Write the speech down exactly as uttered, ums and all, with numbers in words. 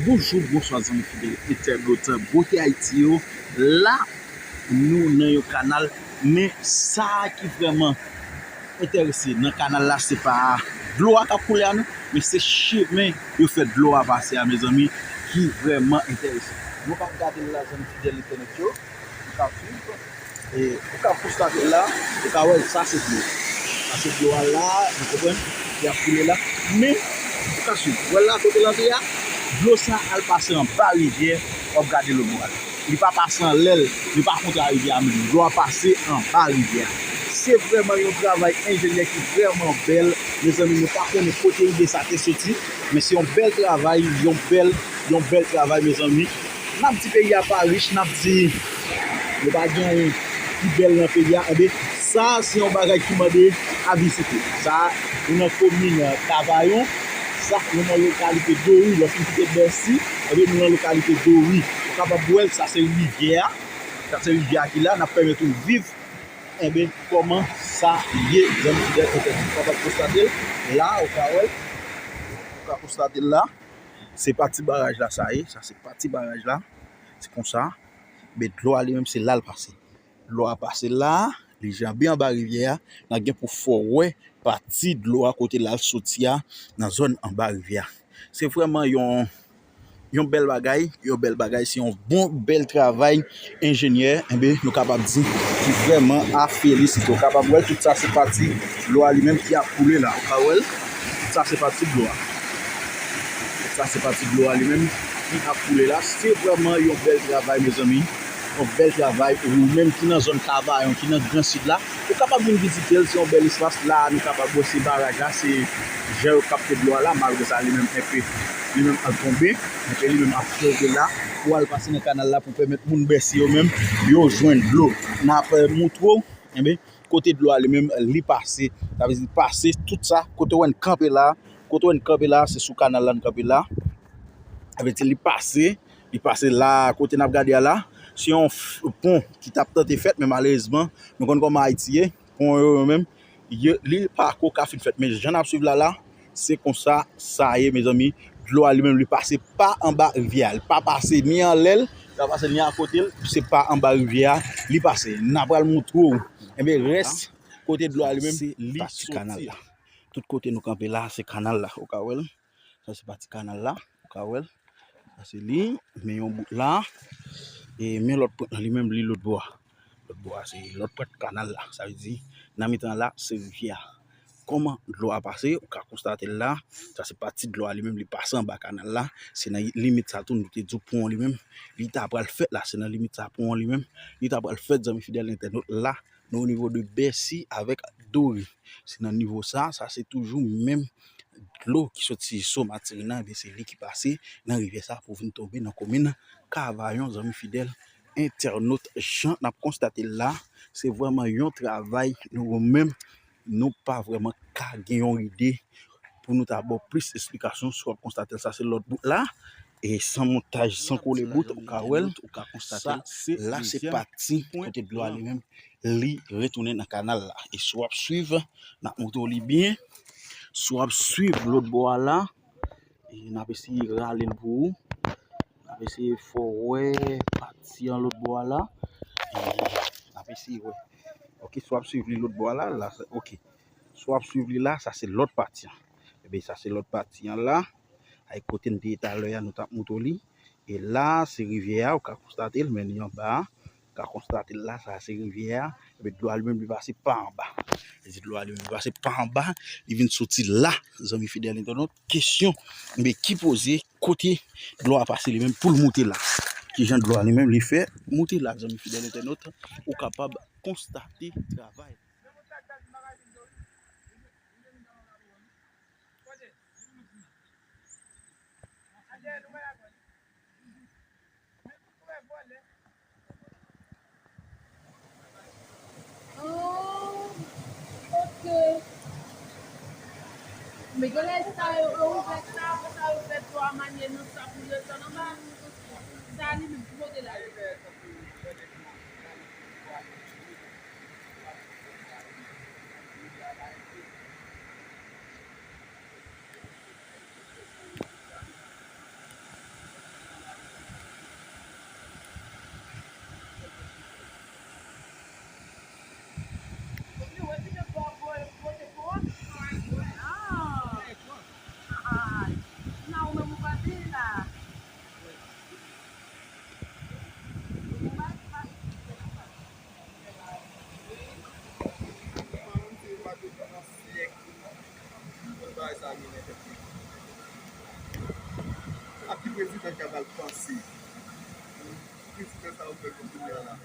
Bonjou, bonswa zanmi fidèl entènot Bote Ayiti yo. La, nou nan yon kanal, men sa ki vrèman enterese nan kanal la, se pa dlo a k ap koule a non, men se chemen yo fè dlo a pase a, mezanmi, ki vrèman enterese. Nou p ap gade l la, zanmi fidèl entènot yo, nou p ap swiv. E, ou ka konstate la, ou ka wè sa se dlo. Sa se dlo a la, nou konprann, ki ap koule la. Men, ou ka swiv. Wè la kote l antre a, dlo sa al pase anba rivyè, w ap gade lòt bò a. Li pa pase anlè l, li pa kontra rivyè a menm. Dlo a pase anba rivyè a. Se vrèman yon travay enjenyè ki vrèman bèl. Mezanmi, nou pa konnen kote ide sa te soti, men se yon bèl travay, yon bèl, yon bèl travay, mezanmi. N ap di peyi a pa rich, n ap di nou pa gen anyen ki bèl nan peyi a. Enben, sa se yon bagay ki mande a vizite. Sa, nou nan komin Kavayon, sa, nou nan lokalite Dori, lè w fin kite Bèsi, enben, nou nan lokalite Dori. Ou kapab wè l, sa se rivyè a. Sa se rivyè a ki la, n ap pèmèt ou viv. Enben, kòman sa ye, zanmi fidèl entènot? Ou kapab konstate l la, ou ka wè l. Ou ka konstate l la. Se pa ti baraj la sa ye, sa se pa ti baraj la. Se konsa. Men dlo a li menm se la l pase. Dlo a pase la, li janbe anba rivyè a. N a gen pou fè w wè pati dlo a kote l al soti a nan zòn anba rivyè a. Se vrèman yon, yon bèl bagay, yon bèl bagay, se yon bon, bèl travay enjenyè, enben, nou kapab di ki vrèman a felisite. Ou kapab wè tout sa se pati dlo a li menm ki ap koule la. Ou ka wè l? Tout sa se pati dlo a. Tout sa se pati dlo a li menm ki ap koule la. Se vrèman yon bèl travay, mezanmi. Yon bèl travay. Ou menm ki nan zòn Kavayon, ki nan Gran Sid la, ou kapab vin vizite l. Se yon bèl espas la. Nou kapab wè se baraj la, se jan yo kapte dlo a la. Malgre sa, li menm enpe, li menm al tonbe. Enpe li menm ap flote la pou al pase nan kanal la pou pèmèt moun Bèsi yo menm yo jwenn dlo. N ap, eh, moutre w, enben, kote dlo a li menm li pase. Sa vle di pase tout sa. Kote w wè n kanpe la, kote w wè n kanpe la, se sou kanal la n kanpe la. Sa vle di li pase, li pase la, kote n ap gade a la. Se yon f-, pon ki t ap tante fèt, men malerezman, nou konn kòman Ayiti ye. Pon yo, yo menm, yo, li pako ka fin fèt. Men jan n ap swiv la la, se konsa sa ye, mezanmi. Dlo a li menm, li pase pa anba rivyè a. Li pa pase ni anlè l, li pa pase ni akote l. Se pa anba rivyè a, li pase. N a pral moutre w. Enben, rès kote dlo a li menm, se li pati kanal soti la. Tout kote nou kanpe la, se kanal la. Ou ka wè l. Sa se pati kanal la. Ou ka wè l. Sa se li. Men yon bout la. E men lòt pwent lan li menm, li lòt bò a. Lòt bò a, se lòt pwent kanal la. Sa vle di, nan mitan la, se rivyè a. Kòman dlo a pase, ou ka konstate l la. Sa se pati dlo a li menm, li pase anba kanal la. Se nan limit sa tou, nou te di w pon an li menm. Li ta pral fèt la, se nan limit sa pon an li menm. Li ta pral fèt, zanmi fidèl entènot la. Nou o nivo de Bèsi avèk Dori. Se nan nivo sa, sa se toujou menm dlo ki soti Somatirin nan, ebyen se li ki pase nan rivyè sa pou vin tonbe nan komin Kavayon, zanmi fidèl entènot. Jan n ap konstate l la, se vrèman yon travay nou menm, nou pa vrèman ka gen yon ide pou nou ta ba w plis esplikasyon. Si w ap konstate l, sa se lòt bout la. E san montaj, san kole bout, ou ka wè l, ou ka konstate l. La se pati kote dlo a li menm, li retounen nan kanal la. E si w ap swiv, n ap montre w li byen. Si w ap swiv lòt bò a la, e n ap eseye rale l pou ou. N ap eseye fè w wè pati an lòt bò a la. E n ap eseye wè. Ok, si w ap swiv li lòt bò a la, la, ok. Si w ap swiv li la, sa se lòt pati an. Ebyen, sa se lòt pati an la. Ay kote n te ye talè a, nou t ap montre w li. E la, se rivyè a, ou ka konstate l, men li anba a. Ou ka konstate l la, sa se rivyè a. Epi dlo a li menm, li pase pa anba. Li di dlo a li menm, li pase pa anba, li vin soti la, zanmi fidèl entènot. Kesyon, men ki poze, kote dlo a pase li menm pou l moute la? Ki jan dlo a li menm, li fè moute la, zanmi fidèl entènot? Ou kapab konstate travay. Oh, ok. Men gen lè sa yo, yo ouvè sa, apre sa yo fè twa manye nan sa pou yo desann anba. Sa li menm pou monte la. Prezidan Cabral panse? Prezidan sa yo fè kontinye la.